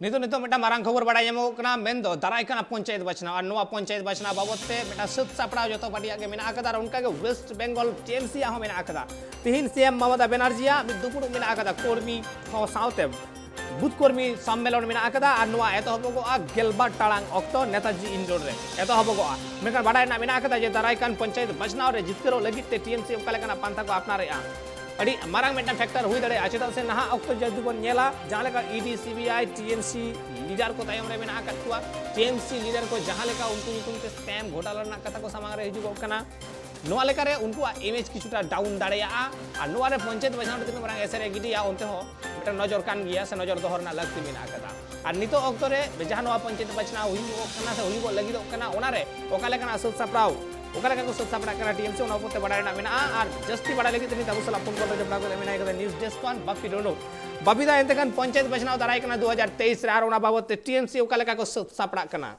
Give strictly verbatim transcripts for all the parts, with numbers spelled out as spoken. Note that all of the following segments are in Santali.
ᱱᱤᱛᱚᱜ ᱱᱤᱛᱚᱜ ᱢᱤᱫᱴᱟᱝ ᱢᱟᱨᱟᱝ ᱠᱷᱚᱵᱚᱨ ᱵᱟᱲᱟᱭ ᱧᱟᱢᱚᱜ ᱠᱟᱱᱟ, ᱢᱮᱱᱫᱚ ᱫᱟᱨᱟᱭ ᱠᱟᱱᱟ ᱯᱚᱧᱪᱟᱭᱮᱛ ᱵᱟᱪᱷᱱᱟᱣ᱾ ᱟᱨ ᱱᱚᱣᱟ ᱯᱚᱧᱪᱟᱭᱮᱛ ᱵᱟᱪᱷᱱᱟᱣ ᱵᱟᱵᱚᱛ ᱛᱮ ᱢᱤᱫᱴᱟᱝ ᱥᱟᱹᱛ ᱥᱟᱯᱲᱟᱣ ᱡᱚᱛᱚ ᱯᱟᱨᱴᱤᱭᱟᱜ ᱜᱮ ᱢᱮᱱᱟᱜ ᱟᱠᱟᱫᱟ, ᱟᱨ ᱚᱱᱠᱟᱜᱮ ᱳᱭᱮᱥᱴ ᱵᱮᱝᱜᱚᱞ ᱴᱤᱮᱢᱥᱤ ᱭᱟᱜ ᱦᱚᱸ ᱢᱮᱱᱟᱜ ᱟᱠᱟᱫᱟ᱾ ᱛᱤᱦᱤᱧ ᱥᱤ ᱮᱢ ᱢᱚᱢᱚᱛᱟ ᱵᱮᱱᱟᱨᱡᱤᱭᱟᱜ ᱢᱤᱫ ᱫᱩᱯᱲᱩᱵ ᱢᱮᱱᱟᱜ ᱟᱠᱟᱫᱟ, ᱠᱚᱨᱢᱤ ᱠᱚ ᱥᱟᱶᱛᱮ ᱵᱩᱛᱷ ᱠᱚᱨᱢᱤ ᱥᱚᱢᱢᱮᱞᱚᱱ ᱢᱮᱱᱟᱜ ᱟᱠᱟᱫᱟ, ᱟᱨ ᱱᱚᱣᱟ ᱮᱛᱚᱦᱚᱵᱚᱜᱼᱟ ᱜᱮᱞᱵᱟᱨ ᱴᱟᱲᱟᱝ ᱚᱠᱛᱚ ᱱᱮᱛᱟᱡᱤ ᱤᱱᱰᱳᱨ ᱨᱮ ᱮᱛᱚᱦᱚᱵᱚᱜᱼᱟ᱾ ᱢᱮᱱᱠᱷᱟᱱ ᱵᱟᱲᱟᱭ ᱨᱮᱱᱟᱜ ᱢᱮᱱᱟᱜ ᱟᱠᱟᱫᱟ ᱡᱮ ᱫᱟᱨᱟᱭ ᱠᱟᱱ ᱯᱚᱧᱪᱟᱭᱮᱛ ᱵᱟᱪᱷᱱᱟᱣ ᱨᱮ ᱡᱤᱛᱠᱟᱹᱨᱚᱜ ᱞᱟᱹᱜᱤᱫ ᱛᱮ ᱴᱤᱮᱢᱥᱤ ᱚᱠᱟ ᱞᱮᱠᱟᱱᱟᱜ ᱯᱟᱱᱛᱷᱟ ᱠᱚ ᱟᱯᱱᱟᱨᱮᱜᱼᱟ, ᱟᱹᱰᱤ ᱢᱟᱨᱟᱝ ᱢᱤᱫᱴᱟᱝ ᱯᱷᱮᱠᱴᱚᱨ ᱦᱩᱭ ᱫᱟᱲᱮᱭᱟᱜᱼᱟ᱾ ᱪᱮᱫᱟᱜ ᱥᱮ ᱱᱟᱦᱟᱜ ᱚᱠᱛᱚ ᱡᱩᱫᱤ ᱵᱚᱱ ᱧᱮᱞᱟ, ᱡᱟᱦᱟᱸ ᱞᱮᱠᱟ ᱤ ᱰᱤ, ᱥᱤ ᱵᱤ ᱟᱭ, ᱴᱤ ᱮᱢ ᱥᱤ ᱞᱤᱰᱟᱨ ᱠᱚ ᱛᱟᱭᱚᱢ ᱨᱮ ᱢᱮᱱᱟᱜ ᱟᱠᱟᱫ ᱠᱚᱣᱟ, ᱴᱤ ᱮᱢ ᱥᱤ ᱞᱤᱰᱟᱨ ᱠᱚ ᱡᱟᱦᱟᱸ ᱞᱮᱠᱟ ᱩᱱᱠᱩ ᱧᱩᱛᱩᱢ ᱛᱮ ᱥᱠᱮᱢ ᱜᱷᱚᱴᱟᱞᱟ ᱨᱮᱱᱟᱜ ᱠᱟᱛᱷᱟ ᱠᱚ ᱥᱟᱢᱟᱝ ᱨᱮ ᱦᱤᱡᱩᱜᱚᱜ ᱠᱟᱱᱟ, ᱱᱚᱣᱟ ᱞᱮᱠᱟᱨᱮ ᱩᱱᱠᱩᱣᱟᱜ ᱤᱢᱮᱡᱽ ᱠᱤᱪᱷᱩᱴᱟ ᱰᱟᱣᱩᱱ ᱫᱟᱲᱮᱭᱟᱜᱼᱟ᱾ ᱟᱨ ᱱᱚᱣᱟ ᱨᱮ ᱯᱚᱧᱪᱟᱭᱮᱛ ᱵᱟᱪᱷᱱᱟᱣ ᱨᱮ ᱛᱤᱱᱟᱹᱜ ᱢᱟᱨᱟᱝ ᱮᱥᱮᱨ ᱮ ᱜᱤᱰᱤᱭᱟ, ᱚᱱᱛᱮ ᱦᱚᱸ ᱢᱤᱫᱴᱟᱝ ᱱᱚᱡᱚᱨ ᱠᱟᱱ ᱜᱮᱭᱟ ᱥᱮ ᱱᱚᱡᱚᱨ ᱫᱚᱦᱚ ᱨᱮᱱᱟᱜ ᱞᱟᱹᱠᱛᱤ ᱢᱮᱱᱟᱜ ᱟᱠᱟᱫᱟ᱾ ᱟᱨ ᱱᱤᱛᱚᱜ ᱚᱠᱛᱚ ᱨᱮ ᱡᱟᱦᱟᱸ ᱱᱚᱣᱟ ᱯᱚᱧᱪᱟᱭᱮᱛ ᱵᱟᱪᱷᱱᱟᱣ ᱦᱩᱭᱩᱜᱚᱜ ᱠᱟᱱᱟ ᱥᱮ ᱦᱩᱭᱩᱜᱚᱜ ᱞᱟᱹᱜᱤᱫᱚᱜ ᱠᱟᱱᱟ, ᱚᱱᱟᱨᱮ ᱚᱠᱟ ᱞᱮᱠᱟᱱᱟᱜ ᱥᱟᱹᱛ ᱥᱟᱯᱲᱟᱣ, ᱚᱠᱟ ᱞᱮᱠᱟ ᱠᱚ ᱥᱟᱹᱛ ᱥᱟᱯᱲᱟᱜ ᱠᱟᱱᱟ ᱴᱤ ᱮᱢ ᱥᱤ, ᱚᱱᱟ ᱵᱟᱵᱚᱫ ᱛᱮ ᱵᱟᱲᱟᱭ ᱨᱮᱱᱟᱜ ᱢᱮᱱᱟᱜᱼᱟ᱾ ᱟᱨ ᱡᱟᱹᱥᱛᱤ ᱵᱟᱲᱟᱭ ᱞᱟᱹᱜᱤᱫ ᱛᱮ ᱱᱤᱛ ᱟᱵᱚ ᱥᱟᱞᱟᱜ ᱯᱷᱳᱱ ᱠᱚᱞ ᱨᱮ ᱡᱚᱯᱲᱟᱣ ᱠᱟᱛᱮ ᱢᱮᱱᱟᱭ ᱠᱟᱫᱟ ᱱᱤᱭᱩᱡᱽ ᱰᱮᱥᱠ ᱠᱷᱚᱱ ᱵᱟᱯᱤ ᱴᱩᱰᱩ᱾ ᱵᱟᱯᱤ ᱫᱟ, ᱮᱱᱛᱮ ᱠᱷᱟᱱ ᱯᱚᱧᱪᱟᱭᱮᱛ ᱵᱟᱪᱷᱱᱟᱣ ᱫᱟᱨᱟᱭ ᱠᱟᱱᱟ ᱫᱩ ᱦᱟᱡᱟᱨ ᱛᱮᱭᱤᱥ ᱨᱮ, ᱟᱨ ᱚᱱᱟ ᱵᱟᱵᱚᱫ ᱛᱮ ᱴᱤ ᱮᱢ ᱥᱤ ᱚᱠᱟ ᱞᱮᱠᱟ ᱠᱚ ᱥᱟᱹᱛ ᱥᱟᱯᱲᱟᱜ ᱠᱟᱱᱟ?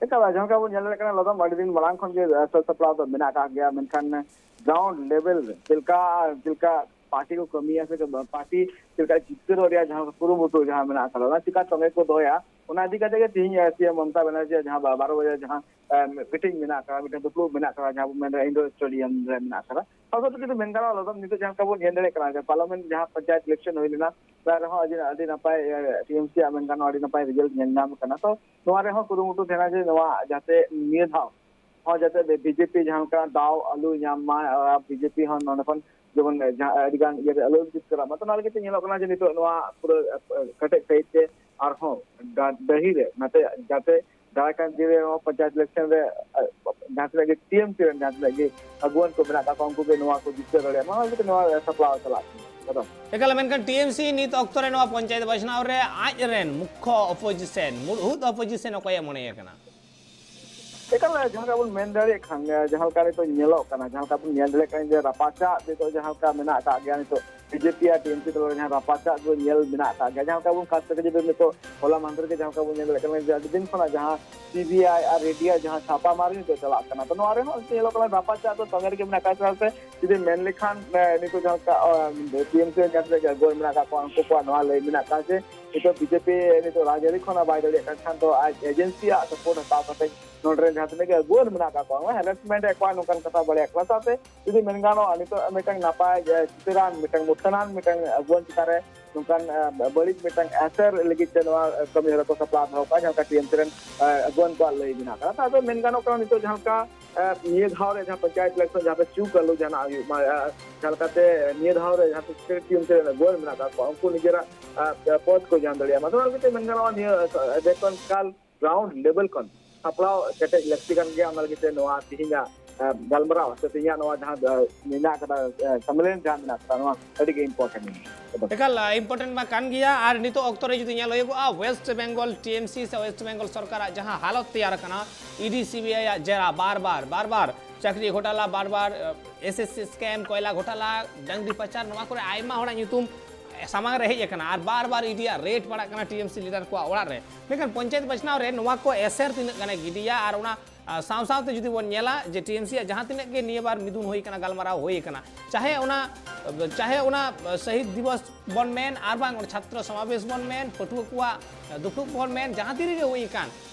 ᱮᱠᱟᱞ, ᱡᱟᱦᱟᱸ ᱞᱮᱠᱟ ᱵᱚᱱ ᱧᱮᱞ ᱫᱟᱲᱮᱭᱟᱜ ᱠᱟᱱᱟ, ᱞᱚᱫᱚᱢ ᱟᱹᱰᱤ ᱫᱤᱱ ᱢᱟᱲᱟᱝ ᱠᱷᱚᱱ ᱜᱮ, ᱟᱸ, ᱥᱟᱹᱛ ᱥᱟᱯᱲᱟᱣ ᱫᱚ ᱢᱮᱱᱟᱜ ᱟᱠᱟᱫ ᱜᱮᱭᱟ, ᱢᱮᱱᱠᱷᱟᱱ ground level ᱨᱮ ᱪᱮᱫ ᱞᱮᱠᱟ, ᱪᱮᱫ ᱞᱮᱠᱟ ᱯᱟᱨᱴᱤ ᱠᱚ ᱠᱟᱹᱢᱤᱭᱟ ᱥᱮ ᱯᱟᱨᱴᱤ ᱪᱮᱫ ᱞᱮᱠᱟ ᱡᱤᱛᱠᱟᱹᱨᱚᱜ ᱨᱮᱭᱟᱜ ᱡᱟᱦᱟᱸ ᱠᱩᱨᱩᱢᱩᱴᱩ ᱡᱟᱦᱟᱸ ᱢᱮᱱᱟᱜ ᱟᱠᱟᱫᱟ, ᱚᱱᱟ ᱪᱤᱠᱟ ᱛᱚᱸᱜᱮ ᱠᱚ ᱫᱚᱦᱚᱭᱟ, ᱚᱱᱟ ᱤᱫᱤ ᱠᱟᱛᱮ ᱜᱮ ᱛᱮᱦᱮᱧ, ᱟᱸ, ᱥᱤ ᱮᱢ ᱢᱚᱢᱚᱛᱟ ᱵᱟᱱᱟᱨᱡᱤᱭᱟᱜ ᱡᱟᱦᱟᱸ ᱵᱟ-, ᱵᱟᱨᱚ ᱵᱟᱡᱮ ᱡᱟᱦᱟᱸ, ᱟᱸ, meeting ᱢᱮᱱᱟᱜ ᱟᱠᱟᱫᱟ, ᱢᱤᱫᱴᱮᱱ ᱫᱩᱯᱲᱩᱵ ᱢᱮᱱᱟᱜ ᱟᱠᱟᱫᱟ, ᱡᱟᱦᱟᱸ ᱵᱚᱱ ᱢᱮᱱᱫᱟ indoor stadium ᱨᱮ ᱢᱮᱱᱟᱜ ᱟᱠᱟᱫᱟ᱾ ᱥᱟᱶ ᱥᱟᱶᱛᱮ ᱡᱩᱫᱤ ᱢᱮᱱ ᱜᱟᱱᱚᱜᱼᱟ, ᱞᱚᱫᱚᱢ ᱱᱤᱛᱚᱜ ᱡᱟᱦᱟᱸ ᱞᱮᱠᱟ ᱵᱚᱱ ᱧᱮᱞ ᱫᱟᱲᱮᱭᱟᱜ ᱠᱟᱱᱟ ᱡᱮ parliament ᱡᱟᱦᱟᱸ ᱯᱚᱧᱪᱟᱭᱮᱛ election ᱦᱩᱭ ᱞᱮᱱᱟ, ᱚᱱᱟ ᱨᱮᱦᱚᱸ ᱟᱹᱰᱤ, ᱟᱹᱰᱤ ᱱᱟᱯᱟᱭ, ᱮ, ᱴᱤ ᱮᱢ ᱥᱤ ᱟᱜ ᱢᱮᱱ ᱜᱟᱱᱚᱜᱼᱟ, ᱟᱹᱰᱤ ᱱᱟᱯᱟᱭ result ᱧᱮᱞ ᱧᱟᱢ ᱟᱠᱟᱱᱟ᱾ ᱛᱚ ᱱᱚᱣᱟ ᱨᱮᱦᱚᱸ ᱠᱩᱨᱩᱢᱩᱴᱩ ᱛᱟᱦᱮᱱᱟ ᱡᱮ ᱱᱚᱣᱟ ᱡᱟᱛᱮ ᱱᱤᱭᱟᱹ ᱫᱷᱟᱣ ᱦᱚᱸ ᱡᱟᱛᱮ ᱵᱤ ᱡᱮ ᱯᱤ ᱡᱟᱦᱟᱸ ᱞᱮᱠᱟ ᱫᱟᱣ ᱟᱞᱚᱭ ᱧᱟᱢ ᱢᱟ, ᱟᱨ ᱵᱤ ᱡᱮ ᱯᱤ ᱦᱚᱸ ᱱᱚᱰᱮ ᱠᱷᱚᱱ ᱡᱮᱢᱚᱱ ᱡᱟᱦᱟᱸ ᱟᱹᱰᱤ ᱜᱟᱱ ᱤᱭᱟᱹ ᱨᱮ ᱟᱞᱚ ᱡᱤᱛᱠᱟᱹᱨᱚᱜ ᱢᱟ᱾ ᱛᱚ ᱱᱚᱣᱟ ᱞᱟᱹᱜᱤᱫ ᱛᱮ ᱧᱮᱞᱚᱜ ᱠᱟᱱᱟ ᱡᱮ ᱱᱤᱛᱚᱜ ᱱᱚᱣᱟ ᱯᱩᱨᱟᱹ, ᱮ, ᱠᱮᱴᱮᱡ ᱥᱟᱹᱦᱤᱡ ᱛᱮ ᱟᱨᱦᱚᱸ ᱰᱟ-, ᱰᱟᱹᱦᱤ ᱨᱮ ᱱᱟᱛᱮ ᱡᱟᱛᱮ ᱫᱟᱨᱟᱭ ᱠᱟᱱ ᱫᱤᱱ ᱨᱮ ᱱᱚᱣᱟ ᱯᱚᱧᱪᱟᱭᱮᱛ election ᱨᱮ, ᱮ, ᱡᱟᱦᱟᱸ ᱛᱤᱱᱟᱹᱜ ᱜᱮ ᱴᱤ ᱮᱢ ᱥᱤ ᱨᱮᱱ ᱡᱟᱦᱟᱸ ᱛᱤᱱᱟᱹᱜ ᱜᱮ ᱟᱹᱜᱩᱣᱟᱹᱱ ᱠᱚ ᱢᱮᱱᱟᱜ ᱟᱠᱟᱫ ᱠᱚᱣᱟ, ᱩᱱᱠᱩ ᱜᱮ ᱱᱚᱣᱟ ᱠᱚ ᱡᱤᱛᱠᱟᱹᱨ ᱫᱟᱲᱮᱭᱟᱜ ᱢᱟ, ᱚᱱᱟ ᱞᱟᱹᱜᱤᱫ ᱛᱮ ᱱᱚᱣᱟ ᱥᱟᱯᱲᱟᱣ ᱪᱟᱞᱟᱜ ᱠᱟᱱᱟ᱾ ᱮᱠᱟᱞ, ᱢᱮᱱᱠᱷᱟᱱ ᱴᱤ ᱮᱢ ᱥᱤ ᱱᱤᱛ ᱚᱠᱛᱚ ᱨᱮ ᱱᱚᱣᱟ ᱯᱚᱧᱪᱟᱭᱮᱛ ᱵᱟᱪᱷᱱᱟᱣ ᱨᱮ ᱟᱡ ᱨᱮᱱ ᱢᱩᱠᱠᱷᱚ opposition, ᱢᱩᱲᱩᱫ opposition ᱚᱠᱚᱭᱮ ᱢᱚᱱᱮᱭᱮ ᱠᱟᱱᱟ? ᱮᱠᱟᱞ, ᱡᱟᱦᱟᱸ ᱞᱮᱠᱟ ᱵᱚᱱ ᱢᱮᱱ ᱫᱟᱲᱮᱭᱟᱜ ᱠᱷᱟᱱ, ᱡᱟᱦᱟᱸ ᱞᱮᱠᱟ ᱱᱤᱛᱚᱜ ᱧᱮᱞᱚᱜ ᱠᱟᱱᱟ, ᱡᱟᱦᱟᱸ ᱞᱮᱠᱟ ᱵᱚᱱ ᱧᱮᱞ ᱫᱟᱲᱮᱭᱟᱜ ᱠᱟᱱᱟ ᱡᱮ ᱨᱟᱯᱟᱪᱟᱜ ᱱᱤᱛᱚᱜ ᱡᱟᱦᱟᱸ ᱞᱮᱠᱟ ᱢᱮᱱᱟᱜ ᱟᱠᱟᱫ ᱜᱮᱭᱟ, ᱱᱤᱛᱚᱜ B J P R T M ᱥᱤ ᱛᱟᱞᱟ ᱨᱮ ᱡᱟᱦᱟᱸ ᱨᱟᱯᱟᱪᱟᱜ ᱫᱚ ᱧᱮᱞ ᱢᱮᱱᱟᱜ ᱟᱠᱟᱫ ᱜᱮᱭᱟ᱾ ᱡᱟᱦᱟᱸ ᱞᱮᱠᱟ ᱵᱚᱱ ᱠᱷᱟᱥ ᱠᱟᱛᱮ ᱡᱩᱫᱤ ᱱᱤᱛᱚᱜ ᱦᱚᱞᱟ ᱢᱟᱦᱫᱮᱨ ᱜᱮ ᱡᱟᱦᱟᱸ ᱞᱮᱠᱟ ᱵᱚᱱ ᱧᱮᱞ ᱫᱟᱲᱮᱭᱟᱜ ᱠᱟᱱᱟ ᱡᱮ ᱟᱹᱰᱤ ᱫᱤᱱ ᱠᱷᱚᱱᱟᱜ ᱡᱟᱦᱟᱸ ᱥᱤ ᱵᱤ ᱟᱭ ᱟᱨ ᱤ ᱰᱤ ᱟᱜ ᱡᱟᱦᱟᱸ ᱪᱷᱟᱯᱟ ᱢᱟᱨᱤ ᱱᱤᱛᱚᱜ ᱪᱟᱞᱟᱜ ᱠᱟᱱᱟ, ᱛᱚ ᱱᱚᱣᱟ ᱨᱮᱦᱚᱸ ᱧᱮᱞᱚᱜ ᱠᱟᱱᱟ ᱨᱟᱯᱟᱪᱟᱜ ᱫᱚ ᱛᱚᱸᱜᱮ ᱨᱮᱜᱮ ᱢᱮᱱᱟᱜ ᱟᱠᱟᱫ᱾ ᱪᱮᱫᱟᱜ ᱥᱮ ᱡᱩᱫᱤ ᱢᱮᱱ ᱞᱮᱠᱷᱟᱱ, ᱮ, ᱱᱤᱛᱚᱜ ᱡᱟᱦᱟᱸ ᱞᱮᱠᱟ, ᱮ, ᱴᱤ ᱮᱢ ᱥᱤ ᱨᱮᱱ ᱡᱟᱦᱟᱸ ᱛᱤᱱᱟᱹᱜ ᱜᱮ ᱟᱹᱜᱩᱣᱟᱹᱱ ᱢᱮᱱᱟᱜ ᱟᱠᱟᱫ ᱠᱚᱣᱟ, ᱩᱱᱠᱩ ᱠᱚᱣᱟᱜ ᱱᱚᱣᱟ ᱞᱟᱹᱭ ᱢᱮᱱᱟᱜ ᱟᱠᱟᱫ ᱡᱮ ᱱᱤᱛᱚᱜ ᱵᱤᱡᱮᱯᱤ ᱱᱤᱛᱚᱜ ᱨᱟᱡᱽᱟᱹᱨᱤ ᱠᱷᱚᱱ ᱵᱟᱭ ᱫᱟᱲᱮᱭᱟᱜ ᱠᱟᱱ ᱠᱷᱟᱱ ᱫᱚ ᱟᱡ ᱮᱡᱮᱱᱥᱤᱭᱟᱜ ᱥᱟᱯᱳᱨᱴ ᱦᱟᱛᱟᱣ ᱠᱟᱛᱮ ᱱᱚᱰᱮ ᱨᱮᱱ ᱡᱟᱦᱟᱸ ᱛᱤᱱᱟᱹᱜ ᱜᱮ ᱟᱹᱜᱩᱣᱟᱹᱱ ᱢᱮᱱᱟᱜ ᱟᱠᱟᱫ ᱠᱚᱣᱟ, ᱦᱮᱨᱮᱥᱢᱮᱱᱴ ᱮᱫ ᱠᱚᱣᱟ, ᱱᱚᱝᱠᱟᱱ ᱠᱟᱛᱷᱟ ᱵᱟᱨᱭᱟ ᱠᱟᱱᱟ᱾ ᱥᱟᱶᱛᱮ ᱡᱩᱫᱤ ᱢᱮᱱ ᱜᱟᱱᱚᱜᱼᱟ, ᱱᱤᱛᱚᱜ ᱢᱤᱫᱴᱟᱝ ᱱᱟᱯᱟᱭ, ᱮ, ᱪᱤᱛᱟᱹᱨᱟᱱ, ᱢᱤᱫᱴᱟᱝ ᱢᱩᱴᱷᱟᱹᱱᱟᱱ ᱢᱤᱫᱴᱟᱝ ᱟᱹᱜᱩᱣᱟᱹᱱ ᱪᱮᱛᱟᱱ ᱨᱮ ᱱᱚᱝᱠᱟᱱ, ᱮ, ᱵᱟᱹᱲᱤᱡ ᱢᱤᱫᱴᱟᱝ ᱮᱥᱮᱨ ᱞᱟᱹᱜᱤᱫ ᱛᱮ ᱱᱚᱣᱟ, ᱮ, ᱠᱟᱹᱢᱤ ᱦᱚᱨᱟ ᱠᱚ ᱥᱟᱯᱲᱟᱣ ᱫᱚᱦᱚ ᱠᱟᱜᱼᱟ, ᱡᱟᱦᱟᱸ ᱞᱮᱠᱟ ᱴᱤ ᱮᱢ ᱥᱤ ᱨᱮᱱ, ᱮ, ᱟᱹᱜᱩᱣᱟᱹᱱ ᱠᱚᱣᱟᱜ ᱞᱟᱹᱭ ᱢᱮᱱᱟᱜ ᱟᱠᱟᱫᱟ᱾ ᱟᱫᱚ ᱢᱮᱱ ᱜᱟᱱᱚᱜ ᱠᱟᱱᱟ, ᱱᱤᱛᱚᱜ ᱡᱟᱦᱟᱸ ᱞᱮᱠᱟ, ᱮ, ᱱᱤᱭᱟᱹ ᱫᱷᱟᱣ ᱨᱮ ᱡᱟᱦᱟᱸ ᱯᱚᱧᱪᱟᱭᱮᱛ ᱤᱞᱮᱠᱥᱚᱱ ᱡᱟᱦᱟᱸ ᱯᱮ ᱪᱩ ᱠᱟᱹᱞᱩ ᱡᱟᱦᱟᱱᱟᱜ ᱦᱩᱭᱩᱜ ᱢᱟ, ᱮ, ᱡᱟᱦᱟᱸ ᱞᱮᱠᱟᱛᱮ ᱱᱤᱭᱟᱹ ᱫᱷᱟᱣ ᱨᱮ ᱡᱟᱦᱟᱸ ᱛᱤᱱᱟᱹᱜ ᱴᱤ ᱮᱢ ᱥᱤ ᱨᱮᱱ ᱟᱹᱜᱩᱣᱟᱹᱱ ᱢᱮᱱᱟᱜ ᱟᱠᱟᱫ ᱠᱚᱣᱟ, ᱩᱱᱠᱩ ᱱᱤᱡᱮᱨᱟᱜ, ᱮ, ᱯᱚᱫᱽ ᱠᱚ ᱧᱟᱢ ᱫᱟᱲᱮᱭᱟᱜ ᱢᱟ᱾ ᱛᱚ, ᱚᱱᱟ ᱞᱟᱹᱜᱤᱫ ᱛᱮ ᱢᱮᱱ ᱜᱟᱱᱚᱜᱼᱟ, ᱱᱤᱭᱟᱹ, ᱮ, ᱡᱚᱠᱷᱚᱱ ᱠᱟᱞ ᱜᱨᱟᱣᱩᱱᱰ ᱞᱮᱵᱮᱞ ᱠᱷᱚᱱ ᱥᱟᱯᱲᱟᱣ ᱠᱮᱴᱮᱡ ᱞᱟᱹᱠᱛᱤ ᱠᱟᱱ ᱜᱮᱭᱟ᱾ ᱚᱱᱟ ᱞᱟᱹᱜᱤᱫ ᱛᱮ ᱱᱚᱣᱟ ᱛᱮᱦᱮᱧᱟᱜ, ᱮ, ᱜᱟᱞᱢᱟᱨᱟᱣ ᱥᱮ ᱛᱮᱦᱮᱧᱟᱜ ᱱᱚᱣᱟ ᱡᱟᱦᱟᱸ, ᱮ, ᱢᱮᱱᱟᱜ ᱟᱠᱟᱫᱟ, ᱮ, ᱥᱚᱢᱢᱮᱞᱚᱱ ᱡᱟᱦᱟᱸ ᱢᱮᱱᱟᱜ ᱟᱠᱟᱫᱟ, ᱱᱚᱣᱟ ᱟᱹᱰᱤ ᱜᱮ ᱤᱢᱯᱚᱨᱴᱮᱱᱴ ᱢᱮᱱᱟᱜᱼᱟ᱾ ᱮᱠᱟᱞ, ᱮ, ᱤᱢᱯᱚᱨᱴᱮᱱᱴ ᱢᱟ ᱠᱟᱱ ᱜᱮᱭᱟ᱾ ᱟᱨ ᱱᱤᱛᱚᱜ ᱚᱠᱛᱚ ᱨᱮ ᱡᱩᱫᱤ ᱧᱮᱞ ᱦᱩᱭᱩᱜᱚᱜᱼᱟ, ᱳᱭᱮᱥᱴ ᱵᱮᱝᱜᱚᱞ ᱴᱤ ᱮᱢ ᱥᱤ ᱥᱮ ᱳᱭᱮᱥᱴ ᱵᱮᱝᱜᱚᱞ ᱥᱚᱨᱠᱟᱨᱟᱜ ᱡᱟᱦᱟᱸ ᱦᱟᱞᱚᱛ ᱛᱮᱭᱟᱨ ᱟᱠᱟᱱᱟ, E D C B I ᱟᱜ ᱡᱮᱨᱟ ᱵᱟᱨ ᱵᱟᱨ, ᱵᱟᱨ ᱵᱟᱨ ᱪᱟᱹᱠᱨᱤ ᱜᱷᱚᱴᱟᱞᱟ, ᱵᱟᱨ ᱵᱟᱨ, ᱮ, ᱮᱥ ᱮᱥ ᱥᱤ ᱥᱠᱮᱢ, ᱠᱚᱭᱞᱟ ᱜᱷᱚᱴᱟᱞᱟ, ᱰᱟᱝᱨᱤ ᱯᱟᱪᱟᱨ, ᱱᱚᱣᱟ ᱠᱚᱨᱮ ᱟᱭᱢᱟ ᱦᱚᱲᱟᱜ ᱧᱩᱛᱩᱢ ᱥᱟᱢᱟᱝ ᱨᱮ ᱦᱮᱡ ᱟᱠᱟᱱᱟ᱾ ᱟᱨ ᱵᱟᱨ ᱵᱟᱨ ᱤ ᱰᱤ ᱟᱜ ᱨᱮᱰ ᱯᱟᱲᱟᱜ ᱠᱟᱱᱟ ᱴᱤ ᱮᱢ ᱥᱤ ᱞᱤᱰᱟᱨ ᱠᱚᱣᱟᱜ ᱚᱲᱟᱜ ᱨᱮ᱾ ᱢᱮᱱᱠᱷᱟᱱ ᱯᱚᱧᱪᱟᱭᱮᱛ ᱵᱟᱪᱷᱱᱟᱣ ᱨᱮ ᱱᱚᱣᱟ ᱠᱚ ᱮᱥᱮᱨ ᱛᱤᱱᱟᱹᱜ ᱜᱟᱱᱮ ᱜᱤᱰᱤᱭᱟ? ᱟᱨ ᱚᱱᱟ, ᱟ, ᱥᱟᱶ ᱥᱟᱶᱛᱮ ᱡᱩᱫᱤ ᱵᱚᱱ ᱧᱮᱞᱟ ᱡᱮ ᱴᱤ ᱮᱢ ᱥᱤ ᱟᱜ ᱡᱟᱦᱟᱸ ᱛᱤᱱᱟᱹᱜ ᱜᱮ ᱱᱤᱭᱟᱹ ᱵᱟᱨ ᱢᱤᱫᱩᱱ ᱦᱩᱭ ᱟᱠᱟᱱᱟ, ᱜᱟᱞᱢᱟᱨᱟᱣ ᱦᱩᱭ ᱟᱠᱟᱱᱟ, ᱪᱟᱦᱮ ᱚᱱᱟ, ᱪᱟᱦᱮ ᱚᱱᱟ ᱥᱟᱦᱤᱫ ᱫᱤᱵᱚᱥ ᱵᱚᱱ ᱢᱮᱱ, ᱟᱨ ᱵᱟᱝ ᱚᱱᱟ ᱪᱷᱟᱛᱨᱚ ᱥᱚᱢᱟᱵᱮᱥ ᱵᱚᱱ ᱢᱮᱱ, ᱯᱟᱹᱴᱷᱩᱣᱟᱹ ᱠᱚᱣᱟᱜ ᱫᱩᱯᱲᱩᱵ ᱵᱚᱱ ᱢᱮᱱ, ᱡᱟᱦᱟᱸ ᱛᱤ ᱨᱮᱜᱮ ᱦᱩᱭ ᱟᱠᱟᱱ,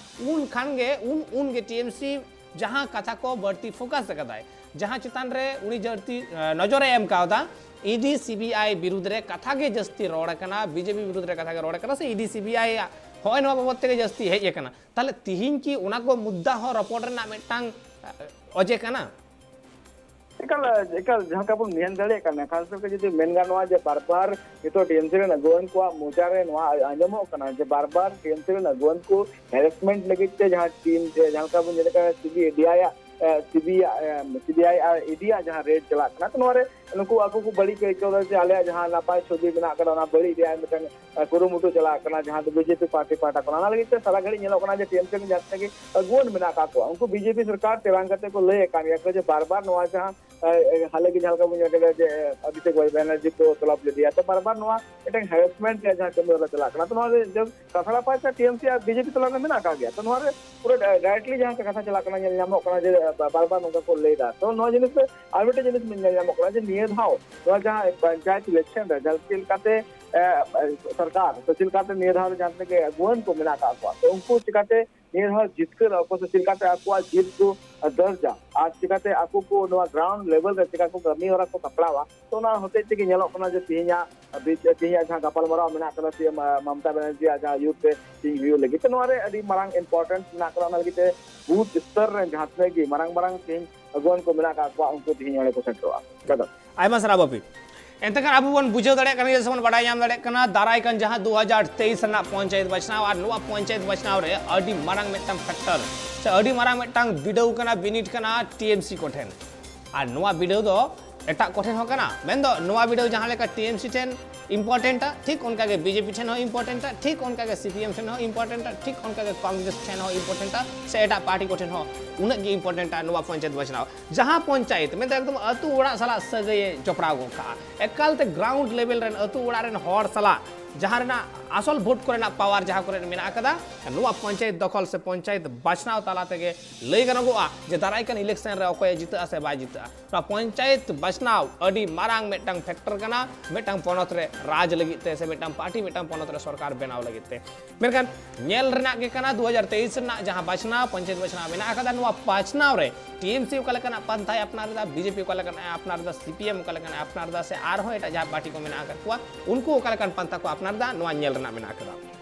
ᱩᱱ ᱠᱷᱟᱱ ᱜᱮ, ᱩᱱ, ᱩᱱ ᱜᱮ ᱴᱤ ᱮᱢ ᱥᱤ ᱡᱟᱦᱟᱸ ᱠᱟᱛᱷᱟ ᱠᱚ ᱵᱟᱹᱲᱛᱤ ᱯᱷᱳᱠᱟᱥ ᱟᱠᱟᱫᱟᱭ, ᱡᱟᱦᱟᱸ ᱪᱮᱛᱟᱱ ᱨᱮ ᱩᱱᱤ ᱡᱟᱹᱥᱛᱤ, ᱮ, ᱱᱚᱡᱚᱨᱮ ᱮᱢ ᱠᱟᱣᱫᱟ, ᱤ ᱰᱤ ᱥᱤ ᱵᱤ ᱟᱭ ᱵᱤᱨᱩᱫᱽ ᱨᱮ ᱠᱟᱛᱷᱟ ᱜᱮ ᱡᱟᱹᱥᱛᱤ ᱨᱚᱲ ᱟᱠᱟᱱᱟ, ᱵᱤ ᱡᱮ ᱯᱤ ᱵᱤᱨᱩᱫᱽ ᱨᱮ ᱠᱟᱛᱷᱟ ᱜᱮ ᱨᱚᱲ ᱟᱠᱟᱱᱟ, ᱥᱮ E D C B I ᱟᱜ ᱦᱚᱸᱜᱼᱚᱭ ᱱᱚᱣᱟ ᱵᱟᱵᱚᱫ ᱛᱮᱜᱮ ᱡᱟᱹᱥᱛᱤ ᱦᱮᱡ ᱟᱠᱟᱱᱟ᱾ ᱛᱟᱦᱞᱮ ᱛᱤᱦᱤᱧ ᱠᱤ ᱚᱱᱟ ᱠᱚ ᱢᱩᱫᱽᱫᱟ ᱦᱚᱸ ᱨᱚᱯᱚᱲ ᱨᱮᱱᱟᱜ ᱢᱤᱫᱴᱟᱝ, ᱮ, ᱚᱡᱮ ᱠᱟᱱᱟ? ᱮᱠᱟᱞ, ᱮᱠᱟᱞ, ᱡᱟᱦᱟᱸ ᱞᱮᱠᱟ ᱵᱚᱱ ᱢᱮᱱ ᱫᱟᱲᱮᱭᱟᱜ ᱠᱟᱱᱟ, ᱠᱷᱟᱥ ᱠᱟᱨᱛᱮ ᱡᱩᱫᱤ ᱢᱮᱱ ᱜᱟᱱᱚᱜᱼᱟ ᱡᱮ ᱵᱟᱨ ᱵᱟᱨ ᱱᱤᱛᱚᱜ ᱴᱤ ᱮᱢ ᱥᱤ ᱨᱮᱱ ᱟᱹᱜᱩᱣᱟᱹᱱ ᱠᱚᱣᱟᱜ ᱢᱚᱪᱟ ᱨᱮ ᱱᱚᱣᱟ ᱟᱸᱡᱚᱢᱚᱜ ᱠᱟᱱᱟ ᱡᱮ ᱵᱟᱨ ᱵᱟᱨ ᱴᱤ ᱮᱢ ᱥᱤ ᱨᱮᱱ ᱟᱹᱜᱩᱣᱟᱹᱱ ᱠᱚ ᱦᱮᱨᱮᱥᱢᱮᱱᱴ ᱞᱟᱹᱜᱤᱫ ᱛᱮ ᱡᱟᱦᱟᱸ ᱴᱤᱢ ᱨᱮ, ᱡᱟᱦᱟᱸ ᱞᱮᱠᱟ ᱵᱚᱱ ᱧᱮᱞ ᱠᱟᱱᱟ ᱥᱤ ᱵᱤ ᱟᱭ ᱟᱜ, ᱮ, ᱥᱤ ᱵᱤ ᱟᱭ, ᱮ, ᱥᱤ ᱵᱤ ᱟᱭ ᱟᱨ ᱤ ᱰᱤ ᱟᱜ ᱡᱟᱦᱟᱸ ᱨᱮᱰ ᱪᱟᱞᱟᱜ ᱠᱟᱱᱟ, ᱛᱚ ᱱᱚᱣᱟ ᱨᱮ ᱱᱩᱠᱩ ᱟᱠᱚ ᱠᱚ ᱵᱟᱹᱲᱤᱡ ᱠᱚ ᱟᱹᱭᱠᱟᱹᱣ ᱮᱫᱟ ᱡᱮ ᱟᱞᱮᱭᱟᱜ ᱡᱟᱦᱟᱸ ᱱᱟᱯᱟᱭ ᱪᱷᱚᱵᱤ ᱢᱮᱱᱟᱜ ᱟᱠᱟᱫᱟ, ᱚᱱᱟ ᱵᱟᱹᱲᱤᱡ ᱨᱮᱭᱟᱜ ᱢᱤᱫᱴᱟᱝ, ᱮ, ᱠᱩᱨᱩᱢᱩᱴᱩ ᱪᱟᱞᱟᱜ ᱠᱟᱱᱟ, ᱡᱟᱦᱟᱸ ᱫᱚ ᱵᱤ ᱡᱮ ᱯᱤ ᱯᱟᱨᱴᱤ ᱯᱟᱦᱴᱟ ᱠᱷᱚᱱ᱾ ᱚᱱᱟ ᱞᱟᱹᱜᱤᱫ ᱛᱮ ᱥᱟᱨᱟ ᱜᱷᱟᱹᱲᱤᱡ ᱧᱮᱞᱚᱜ ᱠᱟᱱᱟ ᱡᱮ ᱴᱤ ᱮᱢ ᱥᱤ ᱨᱮᱱ ᱡᱟᱦᱟᱸ ᱛᱤᱱᱟᱹᱜ ᱜᱮ ᱟᱹᱜᱩᱣᱟᱹᱱ ᱢᱮᱱᱟᱜ ᱟᱠᱟᱫ ᱠᱚᱣᱟ, ᱩᱱᱠᱩ ᱵᱤ ᱡᱮ ᱯᱤ ᱥᱚᱨᱠᱟᱨ ᱛᱮᱨᱟᱝ ᱠᱟᱛᱮ ᱠᱚ ᱞᱟᱹᱭᱮᱫ ᱠᱟᱱ ᱜᱮᱭᱟ ᱠᱚ ᱡᱮ ᱵᱟᱨ ᱵᱟᱨ ᱱᱚᱣᱟ ᱡᱟᱦᱟᱸ, ᱮ, ᱮ, ᱦᱟᱞᱮ ᱜᱮ ᱡᱟᱦᱟᱸ ᱞᱮᱠᱟ ᱵᱚᱱ ᱧᱮᱞ ᱠᱮᱫᱟ ᱡᱮ, ᱮ, ᱚᱵᱷᱤᱥᱮᱠ ᱵᱮᱱᱟᱨᱡᱤ ᱠᱚ ᱛᱚᱞᱚᱵ ᱞᱮᱫᱮᱭᱟ, ᱛᱚ ᱵᱟᱨ ᱵᱟᱨ ᱱᱚᱣᱟ ᱢᱤᱫᱴᱟᱝ ᱦᱮᱨᱮᱥᱢᱮᱱᱴ ᱨᱮᱭᱟᱜ ᱡᱟᱦᱟᱸ ᱠᱟᱹᱢᱤ ᱦᱚᱨᱟ ᱪᱟᱞᱟᱜ ᱠᱟᱱᱟ, ᱛᱚ ᱱᱚᱣᱟ ᱨᱮ ᱡᱮ ᱠᱟᱥᱲᱟ ᱯᱟᱦᱴᱟ ᱴᱤ ᱮᱢ ᱥᱤ ᱟᱨ ᱵᱤ ᱡᱮ ᱯᱤ ᱛᱟᱞᱟ ᱨᱮ ᱢᱮᱱᱟᱜ ᱟᱠᱟᱫ ᱜᱮᱭᱟ᱾ ᱛᱚ ᱱᱚᱣᱟ ᱨᱮ ᱯᱩᱨᱟᱹ ᱰᱟ-, ᱰᱟᱭᱨᱮᱠᱴᱞᱤ ᱡᱟᱦᱟᱸ ᱠᱟᱛᱷᱟ ᱪᱟᱞᱟᱜ ᱠᱟᱱᱟ, ᱧᱮᱞ ᱧᱟᱢᱚᱜ ᱠᱟᱱᱟ ᱡᱮ, ᱵᱟ-, ᱵᱟᱨ ᱵᱟᱨ ᱱᱚᱝᱠᱟ ᱠᱚ ᱞᱟᱹᱭ ᱮᱫᱟ᱾ ᱛᱚ ᱱᱚᱣᱟ ᱡᱤᱱᱤᱥ ᱨᱮ ᱟᱨ ᱢᱤᱫᱴᱮᱱ ᱡᱤᱱᱤᱥ ᱧᱮᱞ ᱧᱟᱢᱚᱜ ᱠᱟᱱᱟ ᱡᱮ ᱱᱤᱭᱟᱹ ᱫᱷᱟᱣ ᱱᱚᱣᱟ ᱡᱟᱦᱟᱸ ᱯᱚᱧᱪᱟᱭᱮᱛ ᱤᱞᱮᱠᱥᱚᱱ ᱨᱮ ᱡᱟᱦᱟᱸ ᱪᱮᱫ ᱞᱮᱠᱟᱛᱮ ᱮ, ᱥᱚᱨᱠᱟᱨ, ᱛᱚ ᱪᱮᱫ ᱞᱮᱠᱟᱛᱮ ᱱᱤᱭᱟᱹ ᱫᱷᱟᱣ ᱨᱮ ᱡᱟᱦᱟᱸ ᱛᱤᱱᱟᱹᱜ ᱜᱮ ᱟᱹᱜᱩᱣᱟᱹᱱ ᱠᱚ ᱢᱮᱱᱟᱜ ᱟᱠᱟᱫ ᱠᱚᱣᱟ, ᱛᱚ ᱩᱱᱠᱩ ᱪᱤᱠᱟᱛᱮ ᱱᱤᱭᱟᱹ ᱫᱷᱟᱣ ᱡᱤᱛᱠᱟᱹᱨ ᱟᱠᱚ ᱥᱮ ᱪᱮᱫ ᱞᱮᱠᱟᱛᱮ ᱟᱠᱚᱣᱟᱜ ᱡᱤᱛ ᱠᱚ ᱫᱟᱨᱡᱟ, ᱟᱨ ᱪᱤᱠᱟᱛᱮ ᱟᱠᱚ ᱠᱚ ᱱᱚᱣᱟ ground level ᱨᱮ ᱪᱤᱠᱟ ᱠᱚ ᱠᱟᱹᱢᱤ ᱦᱚᱨᱟ ᱠᱚ ᱥᱟᱯᱲᱟᱣᱟ᱾ ᱛᱚ ᱚᱱᱟ ᱦᱚᱛᱮᱡ ᱛᱮᱜᱮ ᱧᱮᱞᱚᱜ ᱠᱟᱱᱟ ᱡᱮ ᱛᱮᱦᱮᱧᱟᱜ ᱵᱤᱪ-, ᱛᱮᱦᱮᱧᱟᱜ ᱡᱟᱦᱟᱸ ᱜᱟᱯᱟᱞᱢᱟᱨᱟᱣ ᱢᱮᱱᱟᱜ ᱠᱟᱫᱟ ᱥᱤ ᱮᱢ ᱢᱚᱢᱚᱛᱟ ᱵᱟᱱᱟᱨᱡᱤᱭᱟᱜ ᱡᱟᱦᱟᱸ youth day ᱛᱮᱦᱮᱧ ᱦᱩᱭᱩᱜ ᱞᱟᱹᱜᱤᱫ, ᱛᱚ ᱱᱚᱣᱟ ᱨᱮ ᱟᱹᱰᱤ ᱢᱟᱨᱟᱝ importance ᱢᱮᱱᱟᱜ ᱠᱟᱫᱟ᱾ ᱚᱱᱟ ᱞᱟᱹᱜᱤᱫ ᱛᱮ ᱵᱩᱛᱷ ᱥᱛᱚᱨ ᱨᱮᱱ ᱡᱟᱦᱟᱸ ᱛᱤᱱᱟᱹᱜ ᱜᱮ ᱢᱟᱨᱟᱝ ᱢᱟᱨᱟᱝ ᱛᱮᱦᱮᱧ ᱟᱹᱜᱩᱣᱟᱹᱱ ᱠᱚ ᱢᱮᱱᱟᱜ ᱟᱠᱟᱫ ᱠᱚᱣᱟ, ᱩᱱᱠᱩ ᱛᱮᱦᱮᱧ ᱚᱸᱰᱮ ᱠᱚ ᱥᱮᱴᱮᱨᱚᱜᱼᱟ᱾ ᱟᱭᱢᱟ ᱥᱟᱨᱦᱟᱣ ᱵᱟᱯᱤ᱾ ᱮᱱᱛᱮ ᱠᱷᱟᱱ ᱟᱵᱚ ᱵᱚᱱ ᱵᱩᱡᱷᱟᱹᱣ ᱫᱟᱲᱮᱭᱟᱜ ᱠᱟᱱᱟ, ᱡᱮ ᱥᱮ ᱵᱚᱱ ᱵᱟᱰᱟᱭ ᱧᱟᱢ ᱫᱟᱲᱮᱭᱟᱜ ᱠᱟᱱᱟ, ᱫᱟᱨᱟᱭ ᱠᱟᱱ ᱡᱟᱦᱟᱸ ᱫᱩ ᱦᱟᱡᱟᱨ ᱛᱮᱭᱤᱥ ᱨᱮᱱᱟᱜ ᱯᱚᱧᱪᱟᱭᱮᱛ ᱵᱟᱪᱷᱱᱟᱣ, ᱟᱨ ᱱᱚᱣᱟ ᱯᱚᱧᱪᱟᱭᱮᱛ ᱵᱟᱪᱷᱱᱟᱣ ᱨᱮ ᱟᱹᱰᱤ ᱢᱟᱨᱟᱝ ᱢᱤᱫᱴᱟᱝ factor ᱥᱮ ᱟᱹᱰᱤ ᱢᱟᱨᱟᱝ ᱢᱤᱫᱴᱟᱝ ᱵᱤᱰᱟᱹᱣ ᱠᱟᱱᱟ, ᱵᱤᱱᱤᱰ ᱠᱟᱱᱟ ᱴᱤ ᱮᱢ ᱥᱤ ᱠᱚᱴᱷᱮᱱ᱾ ᱟᱨ ᱱᱚᱣᱟ ᱵᱤᱰᱟᱹᱣ ᱫᱚ ᱮᱴᱟᱜ ᱠᱚᱴᱷᱮᱱ ᱦᱚᱸ ᱠᱟᱱᱟ᱾ ᱢᱮᱱᱫᱚ ᱱᱚᱣᱟ ᱵᱤᱰᱟᱹᱣ ᱡᱟᱦᱟᱸ ᱞᱮᱠᱟ ᱴᱤ ᱮᱢ ᱥᱤ ᱴᱷᱮᱱ important ᱟ, ᱴᱷᱤᱠ ᱚᱱᱠᱟ ᱜᱮ ᱵᱤ ᱡᱮ ᱯᱤ ᱴᱷᱮᱱ ᱦᱚᱸ important ᱟ, ᱴᱷᱤᱠ ᱚᱱᱠᱟ ᱜᱮ ᱥᱤ ᱯᱤ ᱮᱢ ᱴᱷᱮᱱ ᱦᱚᱸ important ᱟ, ᱴᱷᱤᱠ ᱚᱱᱠᱟ ᱜᱮ ᱠᱚᱝᱜᱨᱮᱥ ᱴᱷᱮᱱ ᱦᱚᱸ important ᱟ, ᱥᱮ ᱮᱴᱟᱜ ᱯᱟᱨᱴᱤ ᱠᱚᱴᱷᱮᱱ ᱦᱚᱸ ᱩᱱᱟᱹᱜ ᱜᱮ important ᱟ ᱱᱚᱣᱟ ᱯᱚᱧᱪᱟᱭᱮᱛ ᱵᱟᱪᱷᱱᱟᱣ᱾ ᱡᱟᱦᱟᱸ ᱯᱚᱧᱪᱟᱭᱮᱛ ᱢᱮᱱᱫᱚ ᱮᱠᱫᱚᱢ ᱟᱹᱛᱩ ᱚᱲᱟᱜ ᱥᱟᱞᱟᱜ ᱥᱟᱹᱜᱟᱹᱭᱮ ᱡᱚᱯᱲᱟᱣ ᱜᱚᱫ ᱠᱟᱜᱼᱟ, ᱮᱠᱟᱞᱛᱮ ground level ᱨᱮᱱ ᱟᱹᱛᱩ ᱚᱲᱟᱜ ᱨᱮᱱ ᱦᱚᱲ ᱥᱟᱞᱟᱜ ᱡᱟᱦᱟᱸ ᱨᱮᱱᱟᱜ ᱟᱥᱚᱞ ᱵᱷᱳᱴ ᱠᱚᱨᱮᱱᱟᱜ power ᱡᱟᱦᱟᱸ ᱠᱚᱨᱮ ᱢᱮᱱᱟᱜ ᱟᱠᱟᱫᱟ, ᱱᱚᱣᱟ ᱯᱚᱧᱪᱟᱭᱮᱛ ᱫᱚᱠᱷᱚᱞ ᱥᱮ ᱯᱚᱧᱪᱟᱭᱮᱛ ᱵᱟᱪᱷᱱᱟᱣ ᱛᱟᱞᱟ ᱛᱮᱜᱮ ᱞᱟᱹᱭ ᱜᱟᱱᱚᱜᱚᱜᱼᱟ ᱡᱮ ᱫᱟᱨᱟᱭ ᱠᱟᱱ election ᱨᱮ ᱚᱠᱚᱭᱮ ᱡᱤᱛᱟᱹᱜᱼᱟ ᱥᱮ ᱵᱟᱭ ᱡᱤᱛᱟᱹᱜᱼᱟ᱾ ᱱᱚᱣᱟ ᱯᱚᱧᱪᱟᱭᱮᱛ ᱵᱟᱪᱷᱱᱟᱣ ᱟᱹᱰᱤ ᱢᱟᱨᱟᱝ ᱢᱤᱫᱴᱟᱝ factor ᱠᱟᱱᱟ ᱢᱤᱫᱴᱟᱝ ᱯᱚᱱᱚᱛ ᱨᱮ ᱨᱟᱡᱽ ᱞᱟᱹᱜᱤᱫ ᱛᱮ ᱥᱮ ᱢᱤᱫᱴᱟᱝ ᱯᱟᱨᱴᱤ ᱢᱤᱫᱴᱟᱝ ᱯᱚᱱᱚᱛ ᱨᱮ ᱥᱚᱨᱠᱟᱨ ᱵᱮᱱᱟᱣ ᱞᱟᱹᱜᱤᱫ ᱛᱮ᱾ ᱢᱮᱱᱠᱷᱟᱱ ᱧᱮᱞ ᱨᱮᱱᱟᱜ ᱜᱮ ᱠᱟᱱᱟ, ᱫᱩ ᱦᱟᱡᱟᱨ ᱛᱮᱭᱤᱥ ᱨᱮᱱᱟᱜ ᱡᱟᱦᱟᱸ ᱵᱟᱪᱷᱱᱟᱣ, ᱯᱚᱧᱪᱟᱭᱮᱛ ᱵᱟᱪᱷᱱᱟᱣ ᱢᱮᱱᱟᱜ ᱟᱠᱟᱫᱟ, ᱱᱚᱣᱟ ᱵᱟᱪᱷᱱᱟᱣ ᱨᱮ ᱴᱤ ᱮᱢ ᱥᱤ ᱚᱠᱟ ᱞᱮᱠᱟᱱᱟᱜ ᱯᱟᱱᱛᱷᱟᱭ ᱟᱯᱱᱟᱨ ᱮᱫᱟ, ᱵᱤ ᱡᱮ ᱯᱤ ᱚᱠᱟ ᱞᱮᱠᱟᱱᱟᱜ ᱮ ᱟᱯᱱᱟᱨ ᱮᱫᱟ, ᱥᱤ ᱯᱤ ᱮᱢ ᱚᱠᱟ ᱞᱮᱠᱟᱱᱟᱜ ᱮ ᱟᱯᱱᱟᱨ ᱮᱫᱟ, ᱥᱮ ᱟᱨᱦᱚᱸ ᱮᱴᱟᱜ ᱡᱟᱦᱟᱸ ᱯᱟᱨᱴᱤ ᱠᱚ ᱢᱮᱱᱟᱜ ᱟᱠᱟᱫ ᱠᱚᱣᱟ, ᱩᱱᱠᱩ ᱚᱠᱟ ᱞᱮᱠᱟᱱ ᱯᱟᱱᱛᱷᱟ ᱠᱚ ᱟᱯᱱᱟᱨ ᱮᱫᱟ, ᱱᱚᱣᱟ ᱧᱮᱞ ᱨᱮᱱᱟᱜ ᱢᱮᱱᱟᱜ ᱟᱠᱟᱫᱟ᱾